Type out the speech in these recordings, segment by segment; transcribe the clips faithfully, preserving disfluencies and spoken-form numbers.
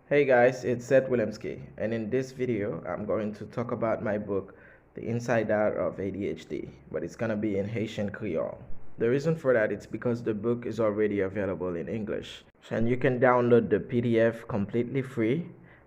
Hey guys, it's Seth Willemski, and in this video, I'm going to talk about my book, The Inside Out of A D H D, but it's gonna be in Haitian Creole. The reason for that is because the book is already available in English, and you can download the P D F completely free.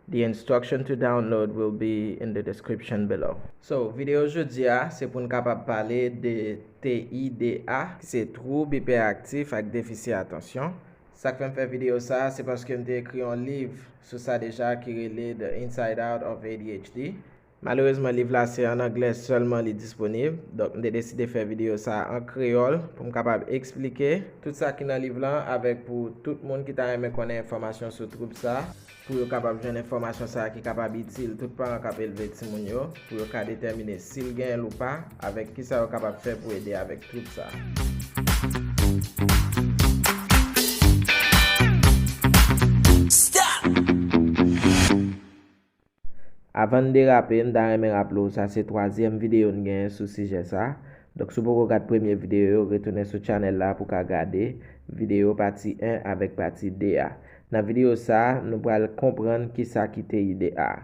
The instruction to download will be in the description below. So, videyo jodi a, se pou n kapab pale de T I D A, ki se twoub ipèaktif ak defisi atansyon. Sa k fè m fè videyo sa a, se paske m te ekri yon liv sou sa deja ki rele The Inside Out of A D H D. Malerezman, liv la se an anglè sèlman li disponib, donk m te deside fè videyo sa a an kreyòl pou m kapab eksplike tout sa ki nan liv la avèk pou tout moun ki ta renmen konnen enfòmasyon sou twoub sa a, pou yo kapab jwenn enfòmasyon sa a ki kapab itil tout paran k ap elve timoun yo, pou yo ka detèmine si l genyen l ou pa, avèk kisa yo kapab fè pou ede avèk twoub sa a. Avan n derape, m ta renmen raple w sa se twazyèm videyo n genyen sou sijè sa. Donk, si w poko gad premye videyo yo, retounen sou channel la pou w ka gade videyo pati en avèk pati de a. Nan videyo sa, nou pral konprann kisa ki T I D A.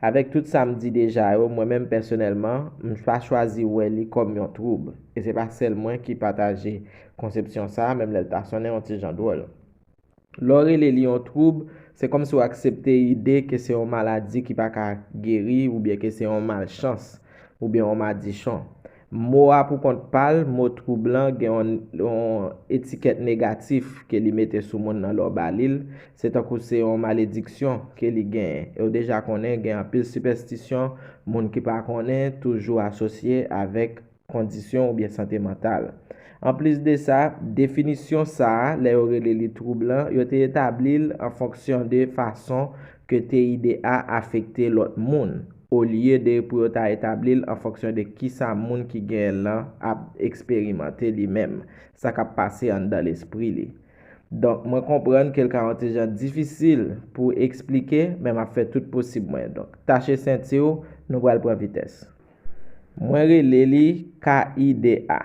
Avèk tout sa m di deja yo, mwen menm pèsonèlman, m pa chwazi wè li kòm yon twoub. E se pa sèl mwen ki pataje konsepsyon sa, menm lè l ta sonnen yon ti jan dwòl. Lè w rele li yon twoub, se kòmsi w aksepte ide ke se yon maladi ki pa ka geri oubyen ke se yon malchans oubyen yon madichon. Mo a pou kont pa l, mo twoub lan gen yon, yon etikèt negatif ke li mete sou moun nan lè w ba li l. Se tankou se yon malediksyon ke li genyen. E w deja konnen gen anpil sipèstisyon, moun ki pa konnen toujou asosye avèk kondisyon oubyen sante mantal. Anplis de sa, definisyon sa a, lè yo rele li twoub lan, yo te etabli l an fonksyon de fason ke T I D A afekte lòt moun, olye de pou yo ta etabli l an fonksyon de kisa moun ki genyen l lan ap eksperimante li menm, sa k ap pase anndan lespri li. Donk, mwen konprann ke l ka yon ti jan difisil pou eksplike, men m ap fè tout posib mwen. Donk, tache senti w, nou pral pran vitès. Mwen rele li K I D A.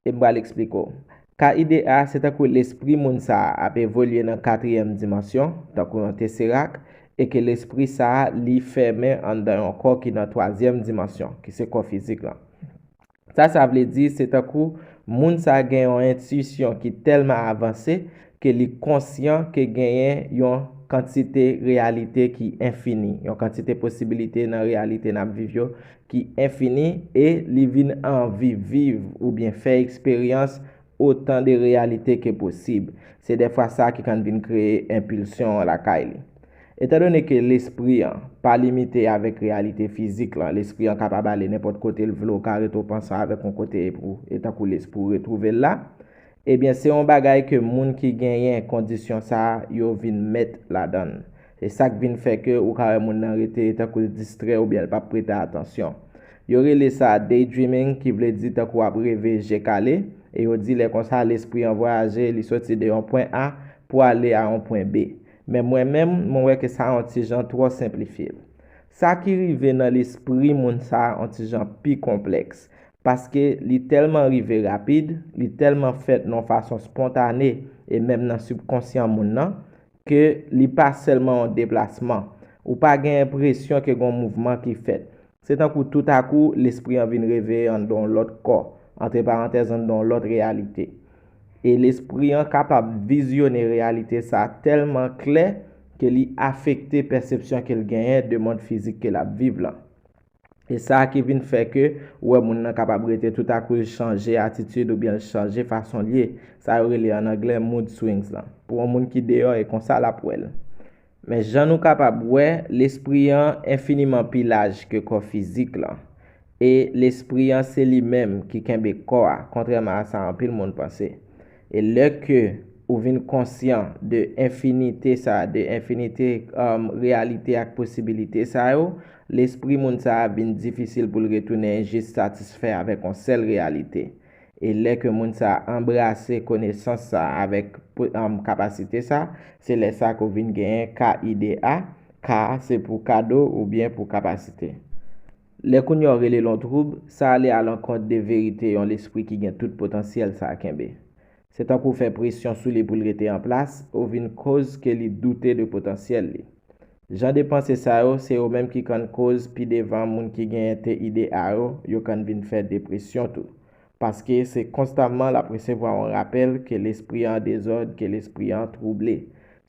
E m pral eksplike w. K I D A se tankou lespri moun sa a ap evolye nan katriyèm dimansyon, tankou yon teserak, e ke lespri sa a, li fèmen anndan yon kò ki nan twazyèm dimansyon, ki se kò fizik lan. Sa sa vle di, se tankou moun sa a gen yon entiyisyon ki tèlman avanse ke li konsyan ke genyen yon kantite reyalite ki enfini, yon kantite posibilite nan reyalite n ap viv yo ki enfini, e li vin anvi viv oubyen fè eksperyans otan de reyalite ke posib. Se dèfwa sa ki konn vin kreye enpilsyon an lakay li. Etandone ke lespri an pa limite avèk reyalite fizik lan, lespri an kapab ale nenpòt kote l vle, w ka rete w panse avèk yon kote epi w, e tankou lespri w retwouve l la, ebyen, se yon bagay ke moun ki genyen kondisyon sa a, yo vin mèt ladan l. Se sa k vin fè ke ou ka wè moun nan rete tankou distrè oubyen l p ap prete atansyon. Yo rele sa daydreaming, ki vle di tankou w ap reve je kale, e yo di lè konsa lespri an vwayaje, li soti de yon pwen A pou ale a yon pwen B. Men mwen menm, mwen wè ke sa yon ti jan twò senplifye l. Sa ki rive nan lespri moun sa a yon ti jan pi konplèks, paske li tèlman rive rapid, li tèlman fèt nan yon fason spontane e menm nan sibkonsyan moun nan, ke li pa sèlman yon deplasman. Ou pa gen enpresyon ke gen yon mouvman ki fèt. Se tankou toutakou, lespri an vin reveye anndan yon lòt kò, antre parantèz, anndan yon lòt reyalite. E lespri an kapab vizyone reyalite sa a tèlman klè ke li afekte pèsepsyon ke l genyen de mond fizik ke l ap viv lan. E sa ki vin fè ke ou wè moun nan kapab rete toutakou l chanje atitid oubyen l chanje fason l ye. Sa yo rele an anglè mood swings lan. Pou yon moun ki deyò, e konsa l ap wè l. Men jan nou kapab wè, lespri an enfiniman pi laj ke kò fizik lan. E lespri an se li menm ki kenbe kò a, kontrèman a sa anpil moun panse. E lè ke ou vin konsyan de enfinite sa, de enfinite, um, reyalite ak posibilite sa yo, lespri moun sa a vin difisil pou l retounen jis satisfè avèk yon sèl reyalite. E lè ke moun sa a anbrase konesans sa a avèk po-, um, kapasite sa a, se lè sa a ke w vin genyen K I D A, K se pou kado oubyen pou kapasite. Lè kounye a w rele l yon twoub, sa ale alankont de verite yon lespri ki gen tout potansyèl sa a kenbe. Se tankou w fè presyon sou li pou l rete an plas, ou vin koz ke li doute de potansyèl li. Jan de panse sa yo, se yo menm ki konn koz pi devan moun ki genyen T I D A yo, yo konn vin fè depresyon tou. Paske se konstamman l ap resevwa yon rapèl ke lespri an an dezòd, ke lespri an twouble.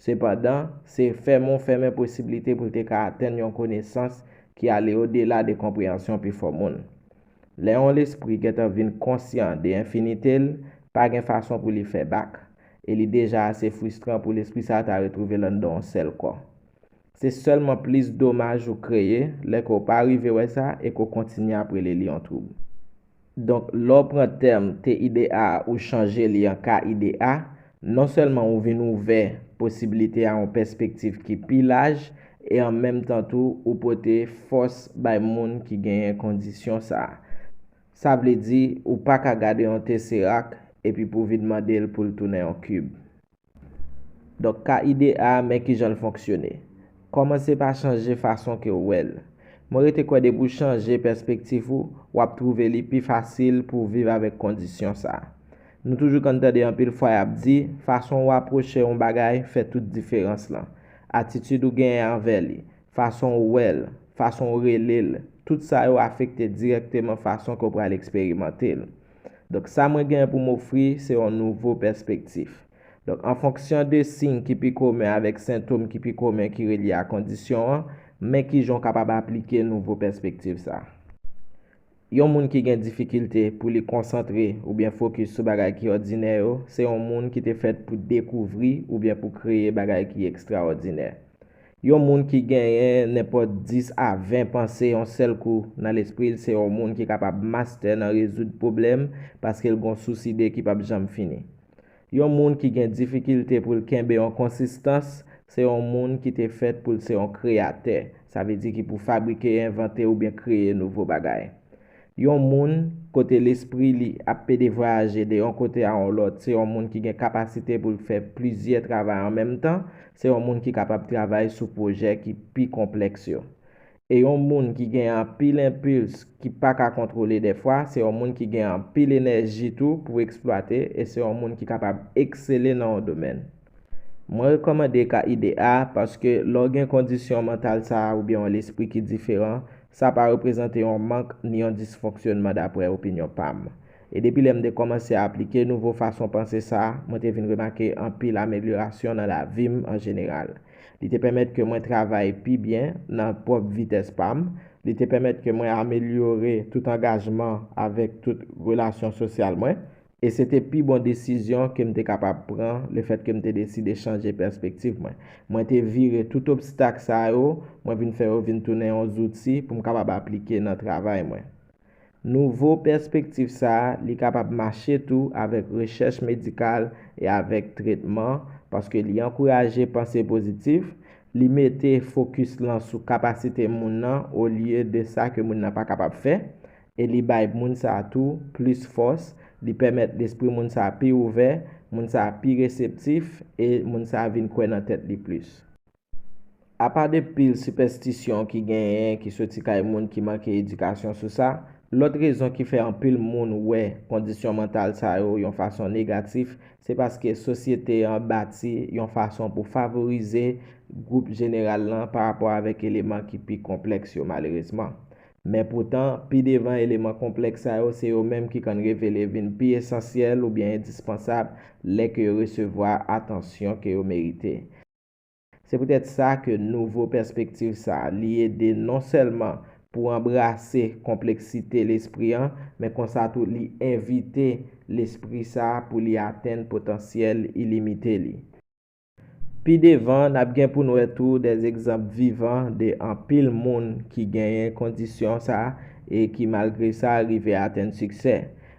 Sepandan, se fèmen w fèmen posiblite pou l te ka atenn yon konesans ki ale odela de konpreyansyon pifò moun. Lè yon lespri gentan vin konsyan de enfinite l, pa gen fason pou li fè bak, e li deja ase fristran pou lespri sa a ta retwouve l anndan yon sèl kò. Se sèlman plis domaj ou kreye lè ke w pa rive wè sa e ke w kontinye ap rele li yon twoub. Donk, lè w pran tèm T I D A ou chanje li an K I D A, non sèlman ou vin ouvè posiblite a yon pèspektiv ki pi laj, e an menm tan tou, ou pote fòs bay moun ki genyen kondisyon sa a. Sa vle di, ou pa ka gade yon teserak epi pou w vin mande l pou l tounen yon kib. Donk, K I D A, men kijan l fonksyone. Kòmanse pa chanje fason ke w wè l. Mwen rete kwè depi w chanje pèspektiv ou, w ap twouve li pi fasil pou w viv avèk kondisyon sa a. Nou toujou konn tande anpil fwa y ap di, fason w apwoche yon bagay fè tout diferans lan. Atitid ou genyen anvè li, fason w wè l, fason w rele l, tout sa yo afekte dirèkteman fason ke w pral eksperimante l. Donk, sa mwen genyen pou m ofri, se yon nouvo pèspektif. Donk, an fonksyon de siy ki pi komen avèk sentòm ki pi komen ki relye a kondisyon an, men kijan w kapab aplike nouvo pèspektiv sa a. Yon moun ki gen difikilte pou li konsantre oubyen fokis sou bagay ki òdinè yo, se yon moun ki te fèt pou dekouvri oubyen pou kreye bagay ki ekstraòdinè. Yon moun ki genyen nenpòt dis a ven panse yon sèl kou nan lespri l, se yon moun ki kapab mastè nan rezoud pwoblèm, paske l gen yon sous ide ki p ap janm fini. Yon moun ki gen difikilte pou l kenbe yon konsistans, se yon moun ki te fèt pou l se yon kreyatè, sa vle di ki pou fabrike, envante oubyen kreye nouvo bagay. Yon moun kote lespri li ap pede vwayaje de yon kote a yon lòt, se yon moun ki gen kapasite pou l fè plizyè travay an menm tan, se yon moun ki kapab travay sou pwojè ki pi konplèks yo. E yon moun ki gen anpil enpils ki pa ka kontwole dèfwa, se yon moun ki gen anpil enèji tou pou eksplwate, e se yon moun ki kapab eksele nan yon domèn. Mwen rekòmande K I D A paske lè w gen kondisyon mantal sa a oubyen yon lespri ki diferan, sa pa reprezante yon mank ni yon disfonksyonman dapre opinyon pa m. E depi lè m te kòmanse aplike nouvo fason panse sa a, mwen te vin remake anpil amelyorasyon nan lavi m an jeneral. Li te pèmèt ke mwen travay pi byen nan pwòp vitès pa m. Li te pèmèt ke mwen amelyore tout angajman avèk tout relasyon sosyal mwen. E se te pi bon desizyon ke m te kapab pran lefèt ke m te deside chanje pèspektiv mwen. Mwen te vire tout obstak sa yo, mwen vin fè yo vin tounen yon zouti pou m kapab aplike nan travay mwen. Nouvo pèspektiv sa a, li kapab mache tou avèk rechèch medikal e avèk tretman, paske li ankouraje panse pozitif, li mete fokis lan sou kapasite moun nan olye de sa ke moun nan pa kapab fè, e li bay moun sa a tou plis fòs, li pèmèt lespri moun sa a pi ouvè, moun sa a pi reseptif, e moun sa a vin kwè nan tèt li plis. Apa de pil sipèstisyon ki genyen ki soti kay moun ki manke edikasyon sou sa, lòt rezon ki fè anpil moun wè kondisyon mantal sa yo yon fason negatif, se paske sosyete an bati yon fason pou favorize gwoup jeneral lan pa rapò avèk eleman ki pi konplèks yo, malerezman. Men poutan, pi devan eleman konplèks sa yo, se yo menm ki konn revele vin pi esansyèl oubyen endispansab lè ke yo resevwa atansyon ke yo merite. Se poutèt sa ke nouvo pèspektiv sa a, li ede non sèlman pou anbrase konpleksite lespri an, men konsa tou li envite lespri sa a pou li atenn potansyèl ilimite li. Pi devan, n ap gen pou n wè tou de egzanp vivan de anpil moun ki genyen kondisyon sa a e ki malgre sa rive atenn siksè.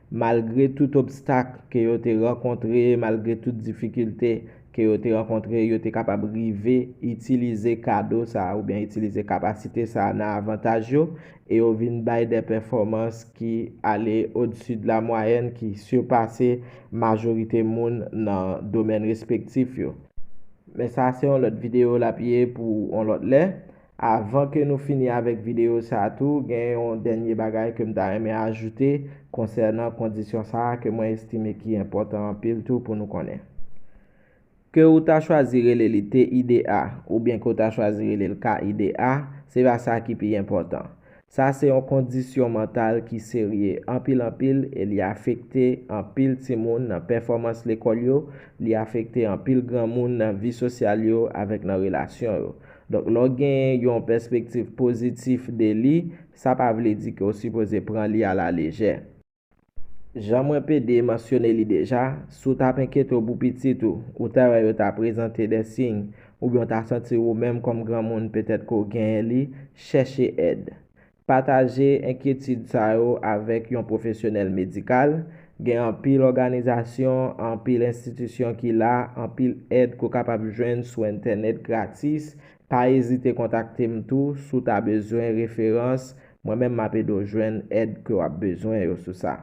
Malgre tout obstak ke yo te rankontre, malgre tout difikilte ke yo te rankontre, yo te kapab rive itilize kado sa a oubyen itilize kapasite sa a nan avantaj yo, e yo vin bay de pèfòmans ki ale odsi de la mwayèn, ki sipase majorite moun nan domèn respektif yo. Men sa se yon lòt videyo l ap ye pou yon lòt lè. Avan ke nou fini avèk videyo sa a tou, gen yon dènye bagay ke m ta renmen ajoute konsènan kondisyon sa a ke mwen estime ki enpòtan anpil tou pou nou konnen. Ke ou ta chwazi rele li T I D A oubyen ke ou ta chwazi rele l K I D A, se pa sa ki pi enpòtan. Sa se yon kondisyon mantal ki serye anpil anpil e li afekte anpil timoun nan pèfòmans lekòl yo, li afekte anpil granmoun nan vi sosyal yo avèk nan relasyon yo. Donk, lè w gen yon pèspektiv pozitif de li, sa pa vle di ke w sipoze pran li alalejè. Jan mwen pede mansyone li deja, si w t ap enkyete w pou pitit ou, ou ta wè yo ta prezante de siy, oubyen w ta santi ou menm kòm granmoun petèt ke w genyen li, chèche èd. Pataje enkyetid sa yo avèk yon pwofesyonèl medikal. Gen anpil òganizasyon, anpil enstitisyon ki la, anpil èd ke w kapab jwenn sou entènèt gratis. Pa ezite kontakte m tou si w ta bezwen referans. Mwen menm m ap ede w jwenn èd ke w ap bezwen yo sou sa.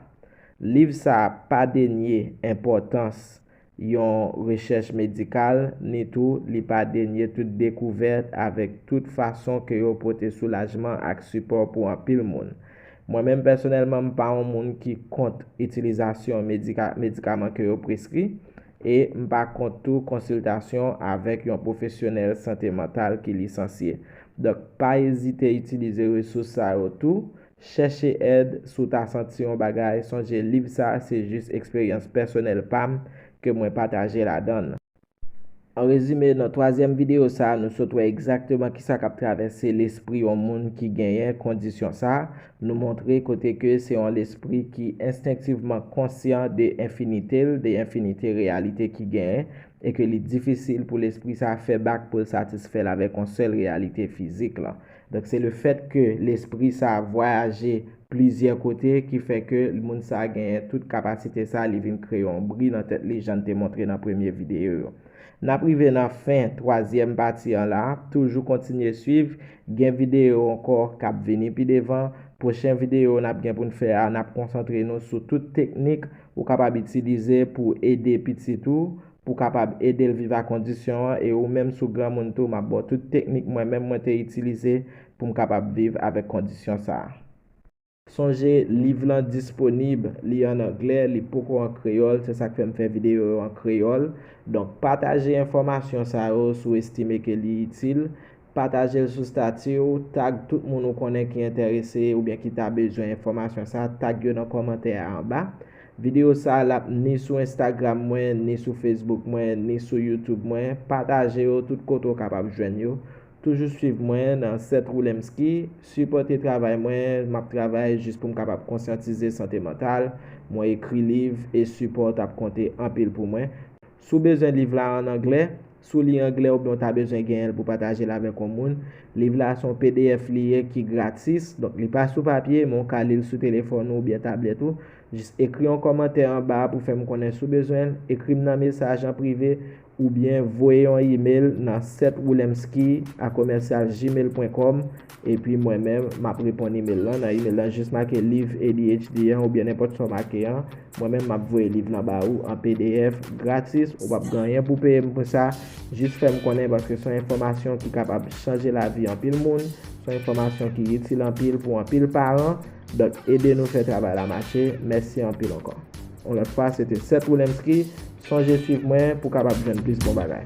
Liv sa a pa denye enpòtans yon rechèch medikal, ni tou li pa denye tout dekouvèt avèk tout fason ke yo pote soulajman ak sipò pou anpil moun. Mwen menm pèsonèlman, m pa yon moun ki kont itilizasyon medika, medikaman ke yo preskri, e m pa kont tou konsiltasyon avèk yon pwofesyonèl sante mantal ki lisansye. Donk, pa ezite itilize resous sa yo tou. Chèche èd si w ta santi yon bagay. Sonje, liv sa a se jis eksperyans pèsonèl pa m ke mwen pataje ladan l. An rezime, nan twazyèm videyo sa a, nou sot wè egzakteman kisa k ap travèse lespri yon moun ki genyen kondisyon sa a. Nou montre kote ke se yon lespri ki enstenktivman konsyan de enfinite l, de enfinite reyalite ki genyen, e ke li difisil pou lespri sa a fè bak pou l satisfè l avèk yon sèl reyalite fizik lan. Donk, se lefèt ke lespri sa a vwayaje plizyè kote ki fè ke moun sa a genyen tout kapasite sa a, li vin kreye yon bri nan tèt li, jan n te montre nan premye videyo yo. N ap rive nan fen twazyèm pati an la. Toujou kontinye swiv. Gen videyo ankò k ap vini pi devan. Pwochen videyo n ap gen pou n fè a, n ap konsantre nou sou tout teknik ou kapab itilize pou ede pitit ou, pou w kapab ede l viv ak kondisyon an, e ou menm si w granmoun tou, m ap ba w tout teknik mwen menm mwen te itilize pou m kapab viv avèk kondisyon sa a. Sonje, liv lan disponib, li an anglè, li poko an kreyòl, se sa k fè m fè videyo yo an kreyòl. Donk, pataje enfòmasyon sa yo si w estime ke li itil. Pataje l sou stati w, tag tout moun ou konnen ki enterese oubyen ki ta bezwen enfòmasyon sa, tag yo nan kòmantè a anba. Videyo sa a, l ap ni sou Instagram mwen, ni sou Facebook mwen, ni sou YouTube mwen. Pataje yo tout kote w kapab jwenn yo. Toujou swiv mwen nan Seth Roulemski, sipòte travay mwen, m ap travay jis pou m kapab konsyantize sante mantal. Mwen ekri liv e sipò w t ap konte anpil pou mwen. Si w bezwen liv la an anglè, si w li anglè oubyen w ta bezwen genyen l pou pataje l avèk yon moun, liv la se yon P D F li ye ki gratis, donk li pa sou papye, men w ka li l sou telefòn ou oubyen tablèt ou. Jis ekri yon kòmantè anba a pou fè m konnen si w bezwen l, ekri m nan mesaj an prive, oubyen voye yon imèl nan seth roulemski a commercial gmail point com, epi mwen menm, m ap reponn imèl lan. Nan imèl lan, jis make liv A D H D an oubyen nenpòt sa w make an. Mwen menm, m ap voye liv lan ba ou an P D F, gratis. Ou p ap gen anyen pou peye m pou sa. Jis fè m konnen, paske se yon enfòmasyon ki kapab chanje lavi anpil moun. Se yon enfòmasyon ki itil anpil pou anpil paran. Donk, ede nou fè travay la mache. Mèsi anpil ankò. Yon lòt fwa, se te Seth Roulemski. Sonje swiv mwen pou w kapab jwenn plis bon bagay.